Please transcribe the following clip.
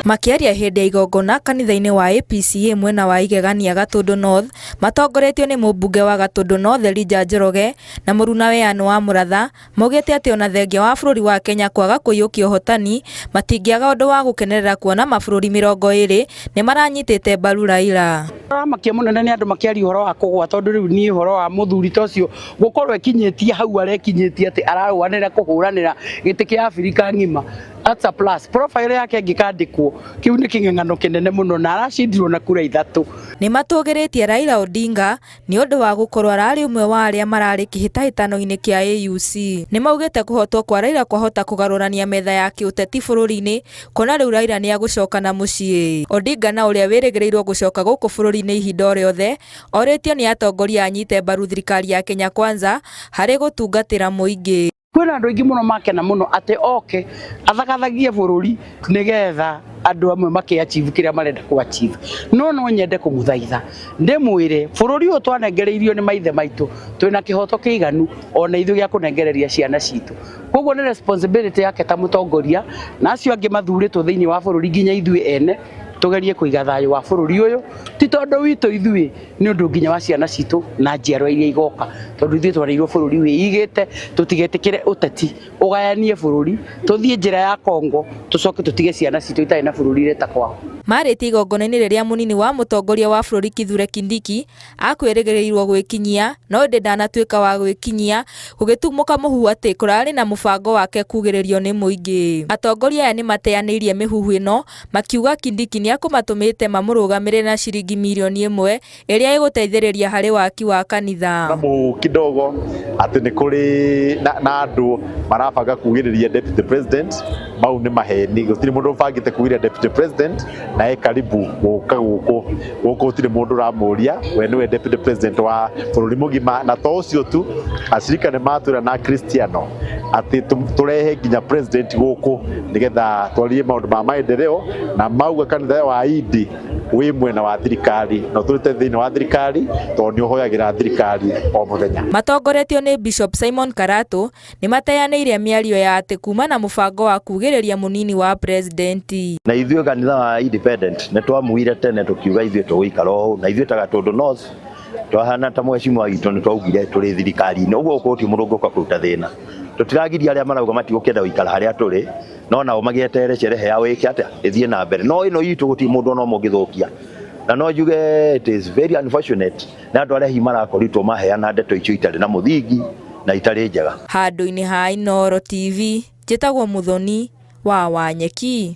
Makĩaria hĩndĩ ya igongona kanitha-inĩ wa APCA mwena wa Igegania Gatũndũ North, matongoretio nĩ mũmbunge wa Gatũndũ North Elijah Njoroge na mũrunawe Anne wa Mũratha, maugĩte atĩ ona thengia wa bũrũri wa Kenya kwaga kũiyũkia ũhotani, matingĩaga ũndũ wa gũkenerera kuona mabũrũri 20 nĩ maranyitĩte mbaru Raila. Ramakia mũnene nĩ andũ makĩaria ũhoro wa kũgũa, tondũ rĩu niĩ ũhoro wa mũthuri ta ũcio gũkorwo ekinyĩtie hau arekinyĩtie atĩ ararũanĩra kũhũranĩra gĩtĩ kĩa Afrika ng'ima, that's a plus. Profile yake ĩngĩkandĩkwo, kĩu nĩ kĩng'eng'ano kĩnene mũno, na aracindirwo na kura 3. Nĩ matũgĩrĩtie Raila Odinga nĩ ũndũ wa gũkorwo ararĩ ũmwe wa arĩa mararĩ kĩhĩtahĩtano-inĩ kĩa AUC. Nĩ maugĩte kũhotwo kwa Raila kwahota kũgarũrania metha ya kĩũteti bũrũri-inĩ, kuona rĩu Raila nĩ agũcoka na mũciĩ. Odinga, na ũrĩa wĩrĩgĩrĩirwo gũcoka gũkũ bũrũri-inĩ ihinda o rĩothe, orĩtio nĩ atongoria anyite mbaru thirikari ya Kenya Kwanza harĩ gũtungatĩra mũingĩ. Kwĩna andũ aingĩ mũno makena mũno atĩ oke athagathagie bũrũri nĩgetha andũ amwe makĩ achieve kĩrĩa marenda kũ achieve, no no nyende kũmũthaitha ndĩmwĩre bũrũri ũyũ twanengereirio nĩ maithe maitũ, twĩna kĩhoto kĩiganu ona ithuĩ gĩa kũnengereria ciana citũ. Koguo nĩ responsibility yake ta mũtongoria na acio angĩ mathurĩtwo thĩinĩ wa bũrũri, nginya ithuĩ ene, tugerie kũiga thayũ wa bũrũri ũyũ, ti tondũ witũ ithuĩ, nĩ ũndũ nginya wa ciana citũ na njiarwa iria igoka, tondũ ithuĩ twarĩirwo bũrũri wĩigĩte. Tũtigetĩkĩre ũteti ũgayanie bũrũri, tũthiĩ njĩra ya Kongo, tũcoke tũtige ciana citũ itarĩ na bũrũri ireta kwao. Marĩtie igongona-inĩ rĩrĩa mũnini wa mũtongoria wa bũrũri Kithure Kindiki akwĩrĩgĩrĩirwo gwĩkinyia, no ĩndĩ ndanatuĩka wa gwĩkinyia, gũgĩtumũka mũhuhu atĩ kũrarĩ na mũbango wake kugĩrĩrio nĩ mũingĩ. Atongoria aya nĩ mateanĩirie mĩhuhu ĩno, makiuga Kindiki nĩ akũmatũmĩte mamũrũgamĩrĩre na ciringi mirioni 1 ĩrĩa ĩgũteithĩrĩria harĩ waki wa kanitha. Na mũhuhu kidogo atĩ nĩ kũrĩ na andũ marabanga kugĩrĩria deputy president, mau nĩ maheni. Gũtirĩ mũndũ ũbangĩte kugĩrĩria deputy president, na e karibu gũka gũkũ. Gũkũ gũtirĩ mũndũ ũramũria, we nĩwe deputy president wa bũrũri mũgima. Na to ũcio tu, acirika nĩ matwĩra na Cristiano atĩ tũrehe nginya president gũkũ nĩgetha twarie maũndũ ma maendeleo, na mauga kanitha wa Indi wĩ mwena wa thirikari na ũtũrĩte thĩinĩ wa thirikari tondũ nĩ ũhoyagĩra thirikari o mũthenya. Matongoretio nĩ Bishop Simon Karatu, nĩ mateanĩirie mĩario ya atĩ kuma na mũbango wa kugĩrĩria mũnini wa president. Na ithuĩ kanitha wa Independent nĩ twamuire tene, tũkiuga ithuĩ tũgũikara ũũ, na ithuĩ ta Gatũndũ North twahana ta mheshimiwa witũ nĩ twaugire tũrĩ thirikari-inĩ ũguo gũkũ ti mũndũ ũngĩũka kũruta thĩna. Tũtiragiria arĩa marauga matigũkĩenda gũikara harĩa tũrĩ, no nao magĩeterere sherehe yao ĩke atĩa, ĩthiĩ na mbere, no ĩno itũ gũtirĩ mũndũ ona ũmwe ũngĩthũkia. Na no njuge it is very unfortunate nĩ andũ arĩa hihi marakorirwo maheana ndeto icio itarĩ na mũthingi na itarĩ njega. Handũ-inĩ ha Inooro TV, njĩtagwo Muthoni wa Wanyeki.